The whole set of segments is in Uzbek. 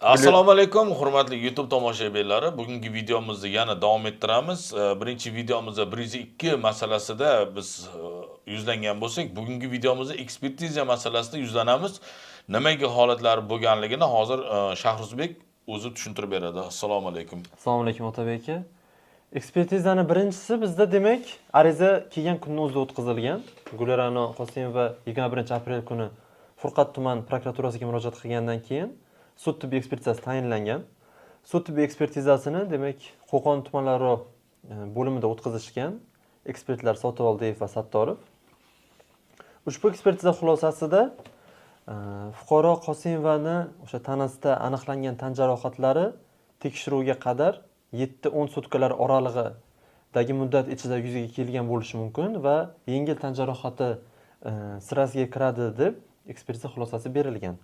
Assalomu alaykum, hurmatli YouTube tomoshabinlari. Bugungi videomizni yana davom ettiramiz. Birinchi videomizda 102 masalasida biz yuzlangan bo'lsak, bugungi videomizda ekspertiza masalasida yuzlanamiz. Nimaga holatlar bo'lganligini hozir Shahruzbek o'zi tushuntirib beradi. Assalomu alaykum. Assalomu alaykum, Otabek aka. Ekspertizani birinchisi bizda, demak, ariza kelgan kunni o'zida o'tkazilgan. Gulira'no Qosimova 21-aprel kuni Furqat tuman prokuraturasiga murojaat qilgandan keyin sud tibbiy ekspertizasi tayinlangan. Sud tibbiy ekspertizasini, demak, Qo'qon tumanlararo bo'limida o'tkazishgan ekspertlar Sotivoldiyev va Sattorov. Ushbu ekspertiza xulosasida fuqaro Qosimovani o'sha tanasida aniqlangan tan jarohatlari tekshiruvga qadar 7-10 sutkalar oralig'idagi muddat ichida yuzaga kelgan bo'lishi mumkin va yengil tan jarohati sirasiga kiradi deb ekspertiza xulosasi berilgan.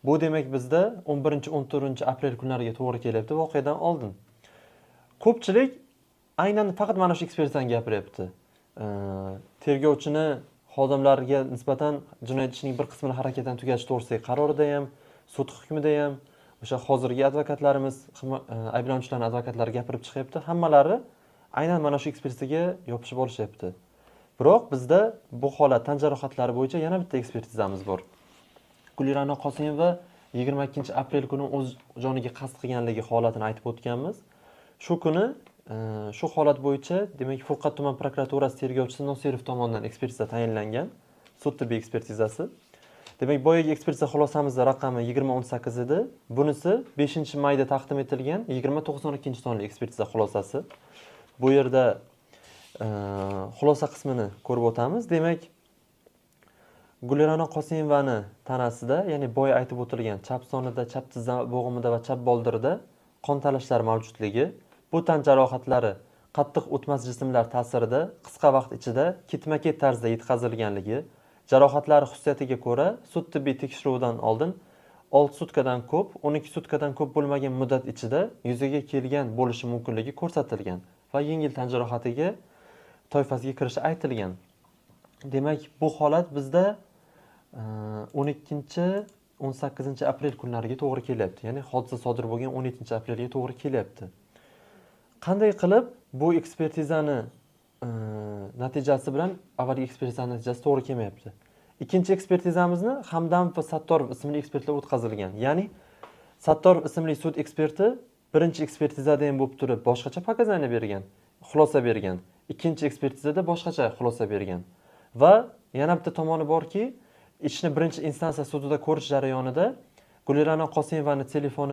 Bu, demak, bizda 11-14 aprel kunlariga to'g'ri kelyapti, voqeadan oldin. Ko'pchilik aynan faqat mana shu ekspertizani gapiryapti. Tergovchini xodimlarga nisbatan jinoyat ishining bir qismini harakatdan tugatish to'g'risidagi qarorida ham, sud hukmida ham o'sha hozirgi advokatlarimiz, ayblanuvchilarning advokatlari gapirib chiqyapti. Hammalari aynan mana shu ekspertizaga yopishib olishyapti. Biroq bizda bu holat tan jarohatlari bo'yicha yana bitta ekspertizamiz bor. Gulira'no Qosimova 22-aprel kuni o'z joniga qasd qilganligi holatini aytib o'tganmiz. Shu kuni shu holat bo'yicha, demak, Furqat tuman prokuraturasi tergovchisi Nosirov tomonidan ekspertiza tayinlangan, sud tibbiy ekspertizasi. Demak, boyagi ekspertiza xulosamizda raqami 2018 edi. Bunisi 5-mayda taqdim etilgan 2092 sonli ekspertiza xulosasi. Bu yerda xulosa qismini ko'rib o'tamiz. Demak, Gulira'no Qosimovani tanasida, ya'ni boya aytib o'tilgan chap sonida, chap tizza bo'g'imida va chap boldirida qon talashlar mavjudligi, bu tan jarohatlari qattiq o'tmas jismlar ta'sirida qisqa vaqt ichida ketma-ket tarzda yetkazilganligi, jarohatlar xususiyatiga ko'ra sud tibbiy tekshiruvidan oldin 6 sutkadan ko'p, 12 sutkadan ko'p bo'lmagan muddat ichida yuzaga kelgan bo'lishi mumkinligi ko'rsatilgan va yengil tan jarohatiga toifasiga kirishi aytilgan. Demak, bu holat bizda 12, 18 aprel kunlariga to'g'ri kelyapti. Ya'ni hodisa sodir bo'lgan 17 aprelga to'g'ri kelyapti. Qanday qilib bu ekspertizani natijasi bilan avvalgi ekspertizani natijasi to'g'ri kelmayapti? Ikkinchi ekspertizamizni Hamdamov va Sattorov ismli ekspertlar o'tkazilgan. Ya'ni Sattorov ismli sud eksperti birinchi ekspertizada ham bo'lib turib boshqacha показания bergan, xulosa bergan. Ikkinchi ekspertizada boshqacha xulosa bergan. Va yana bitta tomoni borki, ishni birinchi instansiya sudida ko'rish jarayonida Gulira'no Qosimovani telefoni